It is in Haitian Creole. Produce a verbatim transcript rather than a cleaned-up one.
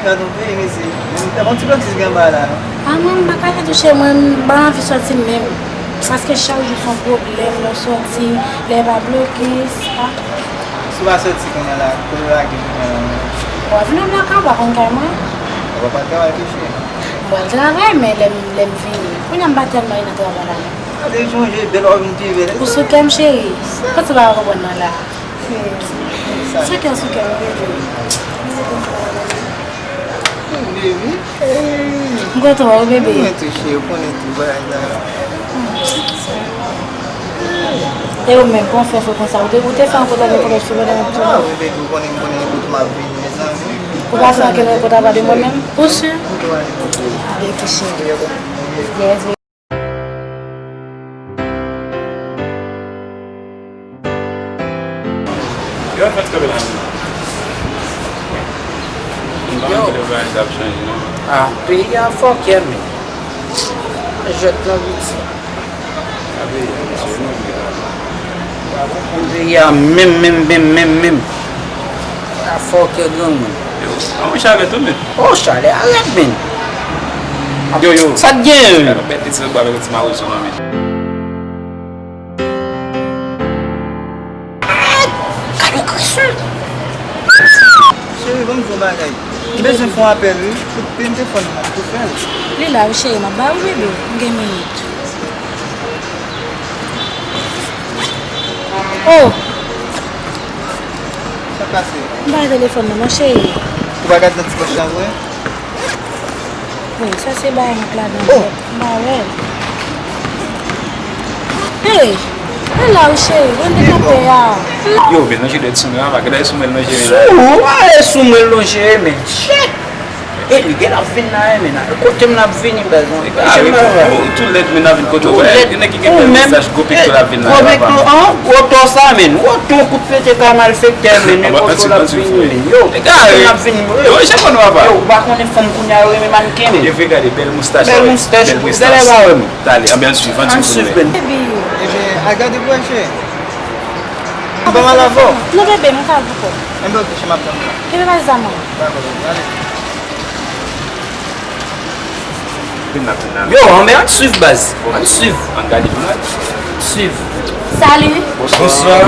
Gad yon peyi, mesye. Menm yon ti blokis gen anba la, non? A mwen, m pa ka retouche, mwen, m pa anvi sòti menm. Paske chak jou se yon pwoblèm, lè w sòti, lè pa blokis, a. Si w pa sòti kounye a la, kote w lage jounen an? W ap vin nan blòk an, w pa konn kay mwen? Ou pa pral travay tou, cheri? M pral travay, men lè m, lè m vini. Kounye a m pa tèlman nan travay la, non. Gade, sonje, bèl w ap vin pi bèl. Ou sou kè m, cheri. Kote w pa konprann nan la? Sa ki an sou kè m, bebe. Bebe. M kontan wè w, bebe. Mwen tou, cheri, ou konnen tout bagay la. E ou menm, kòman w fè fè konsa? Ou te, ou te fè yon kòt avèk yon lòt fi pandan tou? Ah, wi, bebe, ou konnen, m konnen nenpòt m ap vini, mezanmi. Ou pa fè ankenn rekòt apa de mwen menm? Ou si? Bebe, cheri. Yes, baby. Yo, fè ti kanpe la. M pa konn kilè bagay sa ap chanje, non. Ah, peyi a fòkè, men. Jwèt lan piti. Sa peyi a, mesye, nou bliye la. Ou pa konprann peyi a menm, menm, menm, menm, menm. A fòkè granmoun. Yo, an mwen chalè tou, men. Oh, chalè a rèd, men. Yo, yo. Sa k gen? Gade yon bèl ti lòt bwa avèk yon ti mawozo nan men. Gade yon kresen. Cheri, ban m di w yon bagay. M bezwen fè yon apèl, wi. Kout pen telefòn nan, m tou fè l. Li la, wi, cheri, m ap ba ou, bebe. M gen minit. Oh! Sa pase? M pa gen telefòn nan, non, cheri. Ou pa gad nan ti pòch la vre? Wi, sa se bagay m ap ladan. Oh! M pa wè l. Hey! E la wi, cheri, rann de kanpe a. Yo, men lonje dwèt sou mwen, papa. Gade sou mwen lonje men la. Sou? Ale sou mwen lonje men. Shit! E li gen l ap vin la, men la. Kote m l ap vini, bèl non? Ou tou lèd, men n ap vin kote w. Gen nèg ki gen bèl moustach, gwo pekto l ap vin la, papa. Gwo pekto, an? Gwo to sa, men. Gwo to kout pete ka malfektè, men. Nenpòt kote l ap vini, men. Yo, kote m l ap vini, men. Yo, jan konn papa. Yo, ou pa konnen fanm kounye a yo renmen mannequin, men. E vre, gade, bèl moustach, bèl moustach, bèl prestans. Ou genlè pa wè, men. Talè, anben, ann swiv, ann swiv, men. Ebyen, al gade pou wè, cheri. M pa mal avè w. Non, bebe, m ka di w. Enben, ok, cheri, m ap tann ou la. Kenbe baz la, man. Dakò, bebe, ale. Vin la, vin la. Yo, anben, ann swiv, baz. Ann swiv. Ann gade jounal. Swiv. Salut. Bonswa.